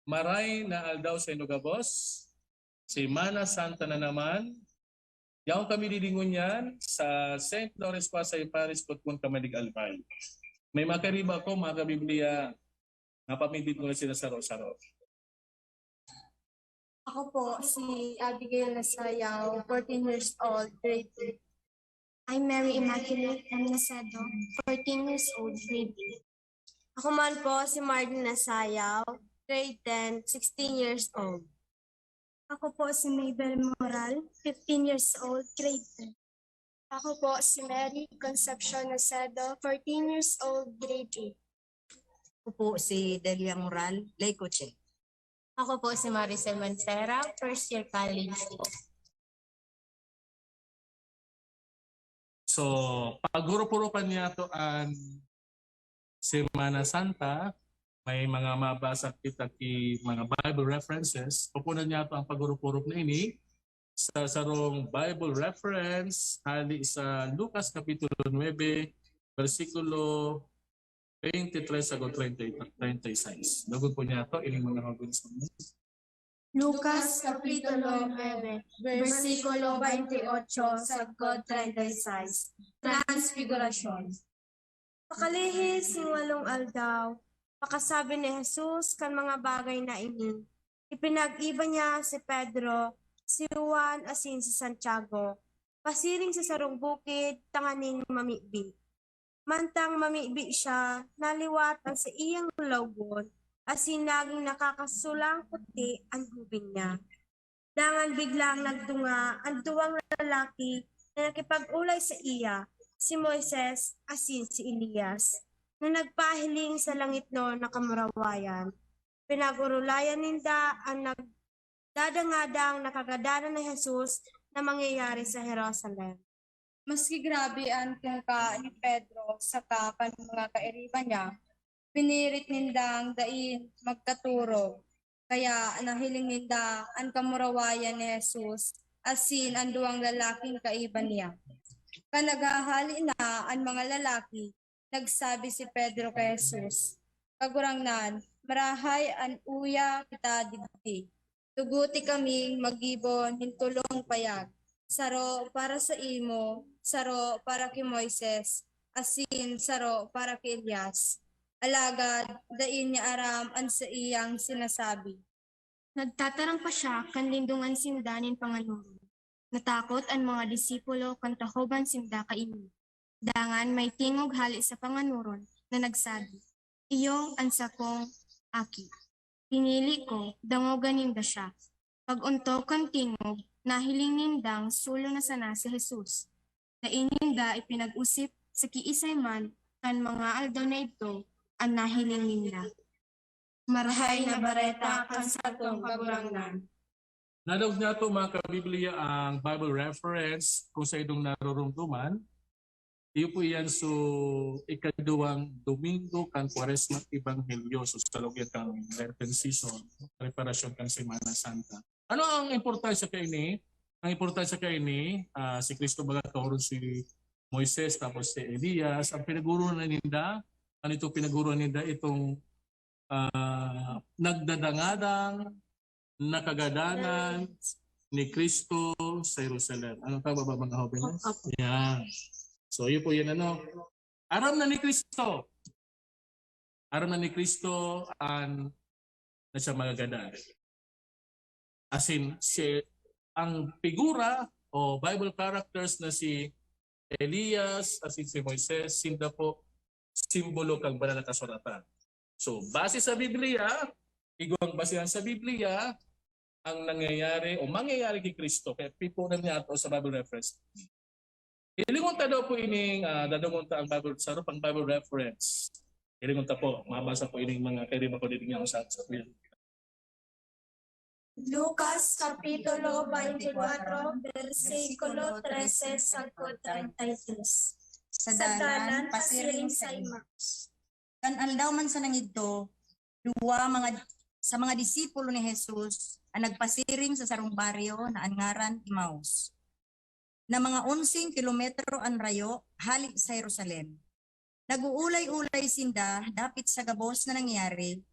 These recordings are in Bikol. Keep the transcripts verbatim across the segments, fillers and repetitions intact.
Maray na aldaw sa inyo gabos. Semana Santa na naman. Yaon kami didi ngunyan sa Saint Flores Pasay Parish, Cotcon, Camalig, Albay. May mga kariba ko, mga kabiblia, napamidbid ko na sila saro-saro. Ako po, si Abigail Nasayaw, fourteen years old, grade eight. I'm Mary Immaculate Nasayaw, fourteen years old, grade eight. Ako man po, si Marlene Nasayaw, grade ten, sixteen years old. Ako po, si Mabel Moral, fifteen years old, grade ten. Ako po, si Mary Concepcion Nasedo, fourteen years old, grade eight. Ako po si Delia Moral, Leycoche. Ako po si Maricel Mancera, first year college po. So, paghurup-hurupan niyato an Semana Santa, may mga mabasa kita ki mga Bible references. Pupunan niyato ang paghurup-hurup na ini sa sarong Bible reference hali sa Lucas Kapitulo nuebe, bersikulo twenty-three sagod treinta y seis. Lugod po niyato, ining mga hagulsanan. Lucas Kapitulo nuebe, bersikulo twenty-eight sagod treinta y seis. Transfigurasyon. Pakalihis ning walong aldaw, pakasabi ni Jesus kan mga bagay na ini, ipinag-iba niya si Pedro, si Juan asin si Santiago, pasiring sa sarong bukid tanganing mamibi. Mantang mamibi siya, naliwat an saiyang lawgon asin nagin nakakasulang puti an gubing niya. Dangan biglang nagtunga an duwang lalaki na nakipag-olay saiya, si Moises asin si Elias, na nagpahiling sa langitnon na kamurawayan. Pinag-orolayan ninda an nagdadangadang na kagadanan ni Jesus na mangyayari sa Jerusalem. Maski grabe an tungka ni Pedro saka kan mga kairiba niya, pinirit nindang dai magkatorog. Kaya nahiling ninda an kamurawayan ni Jesus asin an duwang lalaking kaiba niya. Kan naghahali na an mga lalaki, nagsabi si Pedro ki Jesus, "Kagurangnan, marahay an uya kita digdi. Tuguti kaming maggibo nin tolong payag, saro para saimo, saro para ki Moises, asin saro para ki Elias." Alagad dai niya aram an saiyang sinasabi. Nagtataram pa siya kan lindongan sinda nin panganoron. Natakot an mga disipulo kan tahoban sinda kaini. Dangan may tingog hale sa panganoron na nagsabi, "Iyo an sakong aki. Pinili ko, dangoga ninda siya." Pag-ontok kan tingog, nahiling nindang solo na sana si Jesus. Dai ninda ipinag-osip sa kiisay man kan mga aldaw na idto an nahiling ninda. Marahay na bareta kan satong Kagurangnan. Nadangog niyato, mga kabiblia, ang Bible reference kung sa idong narurumduman. Iyo po iyan, so, ikaduwang Domingo kan Kwaresma Ebanghelyo. So, sa lugyan kan Lenten season, preparasyon kan Semana Santa. Ano ang importansya kaini? Ang importansya kaini, ah, si Cristo baga, toron si Moises, tapos si Elias. Ang pinaguro na ninda, ano itong pinaguro ninda? Itong ah, nagdadangadang na kagadanan ni Cristo sa Jerusalem. Ano, tama ba, mga hobenes? Opo. Yan. So, yun po yun, ano. Aram na ni Cristo. Aram na ni Cristo an na siya magagadan. As in, si, ang figura o Bible characters na si Elias asin si Moises, sinda po simbolo kan Banal na Kasuratan. So, base sa Biblia, igwang basehan sa Biblia, ang nangyayari o mangyayari ki Cristo. Kaya pipunan niya ato sa Bible reference. Hilingon ta daw po ining, ah, dadungon ta ang Bible, saro pang Bible reference. Hilingon ta po, mabasa po ining mga kairiba ko dito niya sa, sa Lucas Kapitulo twenty-four, bersikulo trese sagkod treinta y tres. Sa dalan, pasiring sa Emmaus. Kan aldaw man sa nangidto, duwa mga sa mga disipulo ni Jesus an nagpasiring sa sarong baryo na an ngaran Emmaus, na mga onseng kilometro an rayo hali sa Jerusalem. Nag-uulay-ulay sinda dapit sa gabos na nangyari.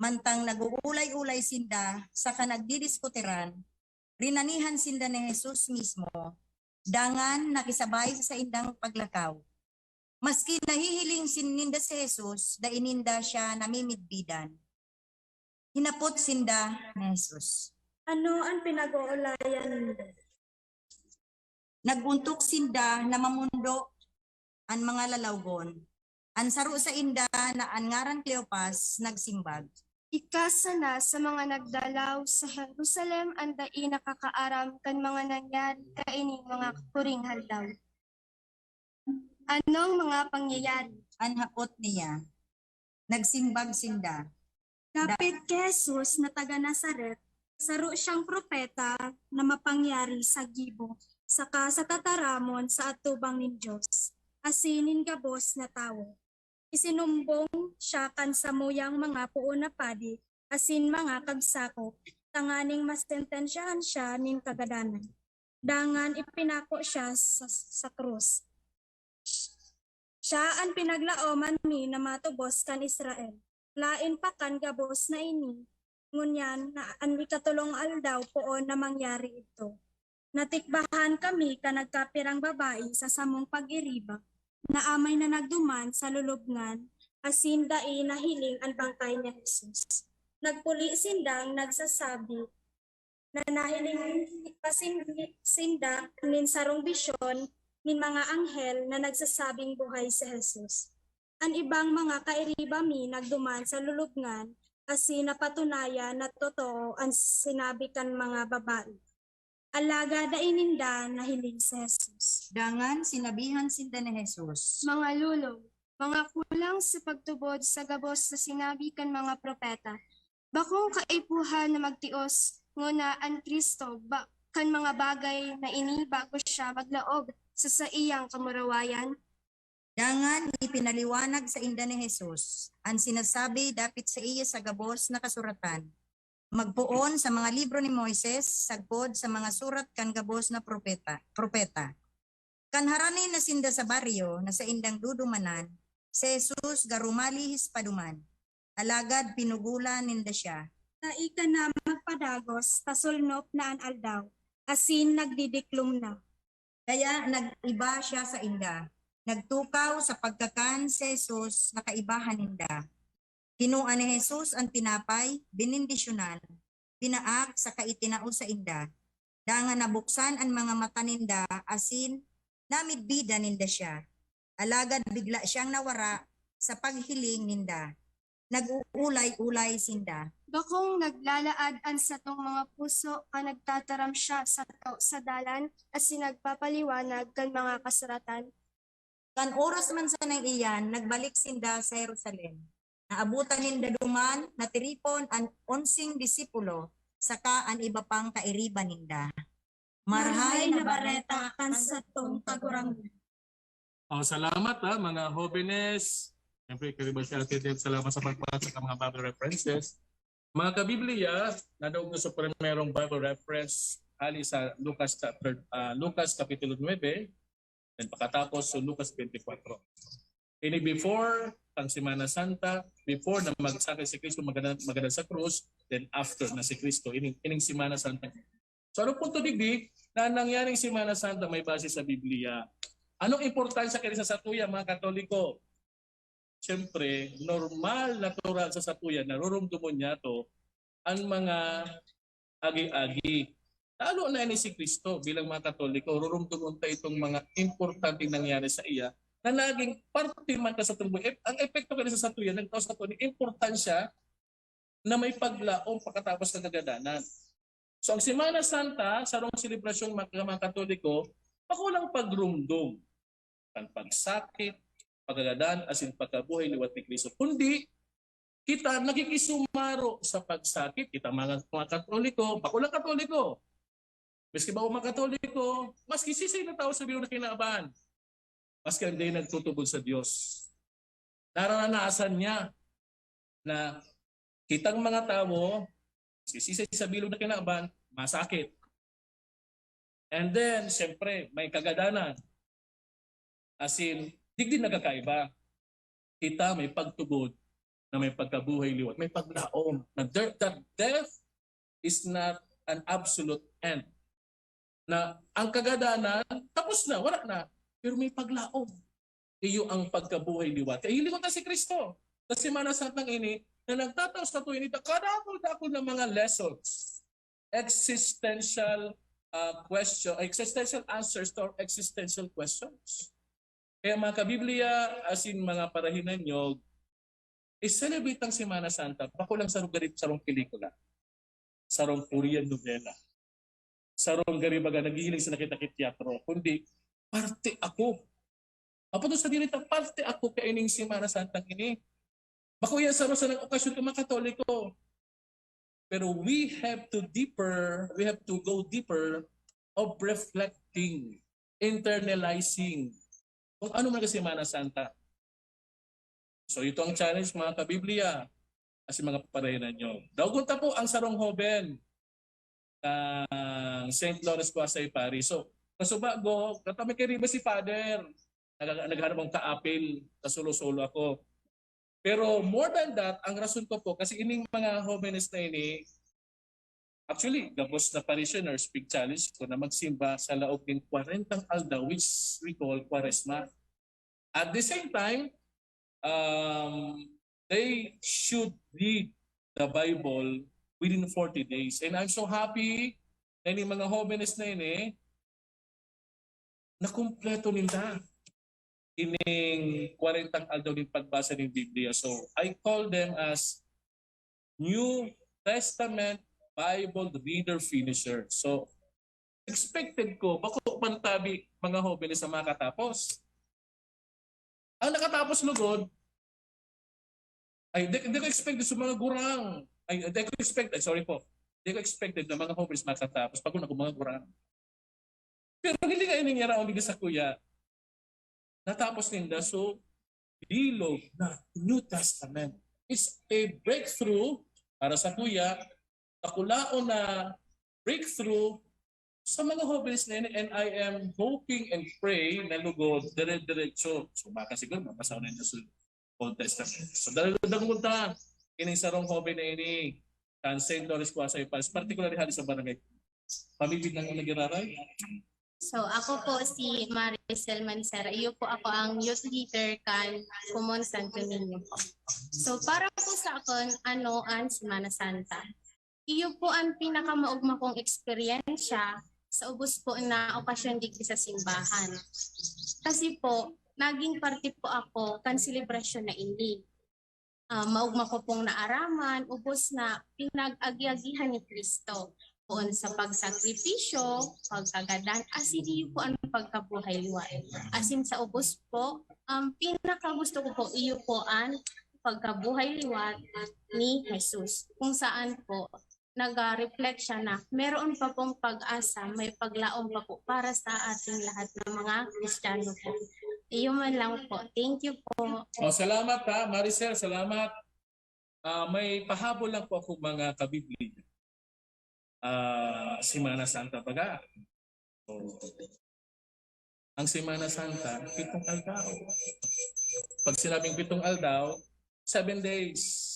Mantang nag-uulay-ulay sinda saka nagdidiskutiran, rinanihan sinda ni Jesus mismo, dangan nakisabay sa saindang paglakaw. Maski nahihiling sin ninda si Jesus, dai ninda siya namimidbidan. Hinapot sinda ni Jesus, "Ano an pinag-oolayan nindo?" Nag-ontok sinda na mamondo an mga lalawgon. An saro sainda na an ngaran Cleopas nagsimbag, "Ika sana sa mga nagdalaw sa Jerusalem an dai nakakaaram kan mga nangyari kaining mga kuring haldaw. Anong mga pangyayari?" An hapot niya. Nagsimbag sinda, "Dapit ki Jesus na taga Nazaret, saro siyang propeta na mapangyari sa gibo saka sa tataramon sa atubang nin Dios, asin nin gabos na tawo. Isinumbong siya kan samuyang mga poon na padi asin mga kagsakop, tanganing masentensyahan siya nin kagadanan. Dangan ipinako siya sa, sa krus. Siya an pinaglaoman mi na matubos kan Israel, laen pa kan gabos na ini. Ngunyan na an ikatolong aldaw poon na mangyari idto. Natikbahan kami kan nagkapirang babae sa samong pag-iriba, na amay na nagduman sa lulubngan, asin dai nahiling an bangkay ni Jesus. Nagpuli sindang nagsasabi na nahiling pa sin-, sinda nin sarong bisyon nin mga anghel na nagsasabing buhay si Jesus. An ibang mga kairiba mi nagduman sa lulubngan, asin napatunayan na totoo an sinabi kan mga babae. Alagad dai ninda nahiling si Jesus." Dangan sinabihan sinda ni Jesus, "Mga lolong, mga kulang sa pagtubod sa gabos na sinabi kan mga propeta, bakong kaipuhan na magtios ngona an Cristo ba, kan mga bagay na ini bago siya maglaog sa saiyang kamurawayan?" Dangan ipinaliwanag sainda ni Jesus an sinasabi dapit saiya sa gabos na kasuratan, magpoon sa mga libro ni Moises sagkod sa mga surat kan gabos na propeta, propeta. Kan harani na sinda sa baryo na saindang dudumanan, si Jesus garo malihis pa duman, alagad pinugolan ninda siya, "Dai ka na magpadagos, ta solnop na an aldaw, asin nagdidiklom na." Kaya nag-iba siya sainda. Nagtukaw sa pagkakan si Jesus na kaibahan ninda. Kinua ni Jesus an tinapay, benendisyonan, pinaak saka itinao sainda. Dangan nabuksan an mga mata ninda asin namidbidan ninda siya. Alagad bigla siyang nawara sa paghiling ninda. Nag-uulay-ulay sinda, "Bakong naglalaad an satong mga puso kan nagtataram siya sato sa dalan asin nagpapaliwanag kan mga kasuratan?" Kan oras man sanang iyan, nagbalik sinda sa Jerusalem. Naabutan ninda duman na tiripon an onseng disipulo saka an iba pang kairiba ninda. Marahay na bareta kan satong Kagurangnan. Oh, salamat ha, mga hobenes. Siyempre, kaiba si Ate Deb, salamat sa pagbasa ng mga Bible references. Mga kabibliya, nadungog sa primerong Bible reference, hali sa Lucas chapter, ah, Lucas Kapitulo nuebe, then pakatapos sa Lucas twenty-four. Ini before ang Semana Santa, before na magsakit si Cristo, magadan, magadan sa krus, then after na si Cristo, ining, ining Semana Santa. So, ano punto digdi na nangyaring Semana Santa may base sa Biblia? Anong importansya kini sa satuya, mga Katoliko? Siyempre, normal, natural sa satuya, narurumdumon niya to ang mga agi-agi. Lalo na ini si Cristo, bilang mga Katoliko, rurumdumon ta itong mga importanteng nangyari sa iya na naging parte man ta sa tumboy. Ep-, ang epekto kani sa satuya, nagtao sa aton ni importansya na may paglaom pakatapos kan kagadanan. So, ang Semana Santa, sarong selebrasyon, mga, mga Katoliko, makulang pagrumdom kan pagsakit, pagkagadan, asin pagkabuhay liwat ni Cristo. Kundi, kita nakikisumaro sa pagsakit. Kita mga, mga Katoliko, bako lang Katoliko. Maski bako mga Katoliko, maski siisay na tawo sa bilog na kinaban, maski ang dai nagtutubod sa Dios, nararanasan niya na kitang mga tawo, maski siisay sa bilog na kinaban, masakit. And then, siyempre, may kagadanan. As in, digdi nagkakaiba. Kita may pagtubod na may pagkabuhay liwat, may paglaom, na there, that death is not an absolute end. Na ang kagadanan, tapos na, wala na. Pero may paglaom. Iyo ang pagkabuhay liwat. Kaya hilingon ta si Kristo sa Semana Santang ini, na nagtatao sa tuwing ito, kadakul-dakul na mga lessons. Existential uh, question, existential answers to our existential questions. Kaya mga kabiblia, asin mga parahinanyog, i-celebrate ang Semana Santa, bako lang sa lugar, sarong pelikula, sarong Korean novela, sarong gari baga naghihiling sa nakita kay teatro, kundi parte ako. Apo to sa dirita, parte ako kaining Semana Santa ini. Bako yan sa rosa ng okasyon ko, mga Katoliko. Pero we have to deeper, we have to go deeper of reflecting, internalizing kung ano man kasi Semana Santa. So ito ang challenge, mga kabiblia, kasi mga parahinan nyo. Daugon ta po ang sarong hoben ng Saint Lawrence Quasay Parish. So, kasubago, katabi kay riba si Father. Nag- naghanap akong kaapil, kasolo-solo ako. Pero more than that, ang rason ko po, kasi ining mga hobenes na ini, actually, gabos na parishioners, big challenge ko na magsimba sa laog nin kwarentang aldaw, which we call Kwaresma. At the same time, um, they should read the Bible within forty days. And I'm so happy na ining mga hobenes na ini, nakumpleto ninda ining kwarentang aldaw nin pagbasa nin Biblia. So, I call them as New Testament Bible Reader Finisher. So, expected ko, bako pantabi mga hobenes sa makatapos. Ang nakatapos lugod, ay, di, di ko expected sa mga gurang. Ay, di ko expect, ay, sorry po. Di ko expected na mga hobenes makatapos pag ako mga gurang. Pero hindi nga ining yaraon digdi sa kuya. Natapos ninda, so, bilog na New Testament. It's a breakthrough para sa kuya, takulaon na breakthrough sa mga hobenes na ini, and I am hoping and pray na lugod, dire-diretso. So, baka siguro, mabasa ko na yun sa Old Testament. So, dahil nagpunta, ining sarong hoben na ini, kan Saint Lawrence Quasay Parish, particularly hali sa barangay. Pamibig ng nagiraray? So, ako po si Maricel Manicera. Iyo po ako ang youth leader kan Kumon Santo Niño po. So, para po sa akon, ano ang Semana Santa? Iyo po ang pinakamaugma kong eksperyensya sa ubos po na okasyon digdi sa simbahan. Kasi po, naging parte po ako kan selebrasyon na ini. Ah, maugma ko pong naaraman, ubos na pinag-agiagihan ni Cristo. Poon sa pagsakripisyo, pagkagadan, asin iyo po ang pagkabuhay liwat. Asin sa ubos po, ang pinakagusto ko po, iyo po ang pagkabuhay liwat ni Jesus. Kung saan po, nag-reflect siya na meron pa pong pag-asa, may paglaom pa po para sa ating lahat ng mga Kristiyano po. Iyo man lang po. Thank you po. Oh, salamat ha, Maricel, salamat. Ah, may pahabol lang po ako, mga kabiblia. Ah, Semana Santa baga. So, ang Semana Santa, pitong aldaw. Pag sinabing pitong aldaw, seven days.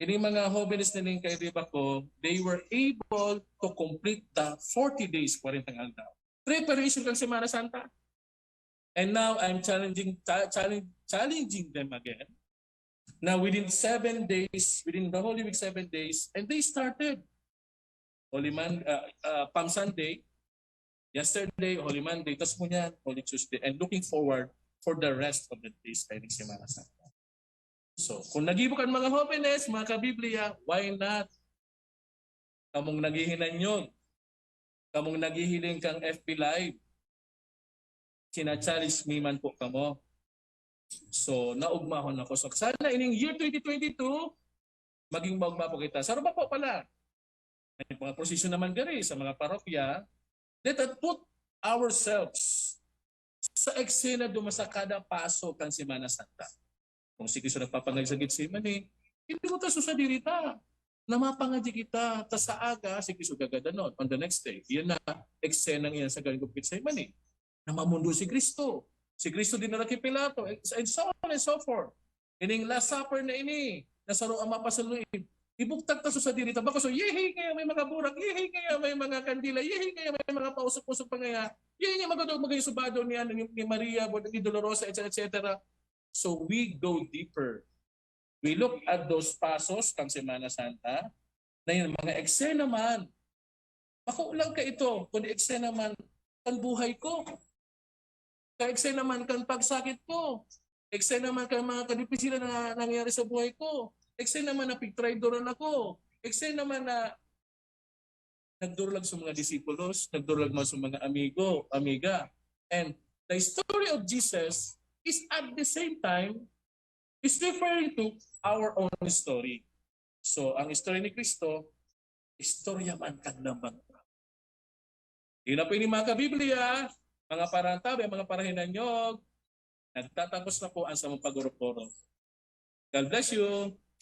Ini mga hobenes na ning kairiba ko, they were able to complete the forty days, kwarentang aldaw. Preparation kan Semana Santa. And now I'm challenging cha- challenge, challenging them again. Now within seven days, within the Holy Week seven days, and they started Holy Monday, uh, uh, Palm Sunday, yesterday Holy Monday, tapos po niyan Holy Tuesday, and looking forward for the rest of the days kaining Semana Santa. So, kung nagibo kan mga hobenes, mga kabiblia, why not? Kamong naghihinanyog, kamong naghihiling kang F B Live, sina-challenge mi man po kamo. So, naugmahon ako. So, sana ining year twenty twenty-two, maging maugma po kita. Sa pa po pala, may mga prosesyon naman gari sa mga parokya, let us put ourselves sa eksena duman sa kada paso kan Semana Santa. Kung si Cristo nagpapangayo sa Getsemani, hindi mo ta susa diri ta. Na mapangadyi kita, ta sa aga, si Cristo gagadanon. On the next day, iyan na, eksenang iyan sa Garden of Gethsemane. Na mamundo si Cristo. Si Cristo dinara ki Pilato, and so on and so forth. Ining Last Supper na ini, na saro ang mapasaluib. Ibugtak ta sa sadiri ta. Bako so, yehi kaya may mga burak, yehi kaya may mga kandila, yehi kaya may mga pausok-usok pa kaya, yehi kaya magod-, maging subado ni, ano, ni, ni Maria, ni Dolorosa, et cetera, et cetera. So we go deeper. We look at those pasos kan Semana Santa, na yun, mga eksena man. Bako lang ka ito, kundi eksena man kan buhay ko. Ka eksena man kan pagsakit ko. Eksena man kan mga kadipisilan na nangyayari sa buhay ko. Eksena man na pigtraydoran ako. Eksena man na nagdurulag sa mga disipulos, nagdurulag man sa mga amigo, amiga. And the story of Jesus is at the same time is referring to our own story. So, ang istorya ni Kristo, istorya man kan lambang. Yun na po ini, mga kabiblia, mga parantabi, mga parahinanyog. Nagtatapos na po ang samong pag-orop-orop. God bless you.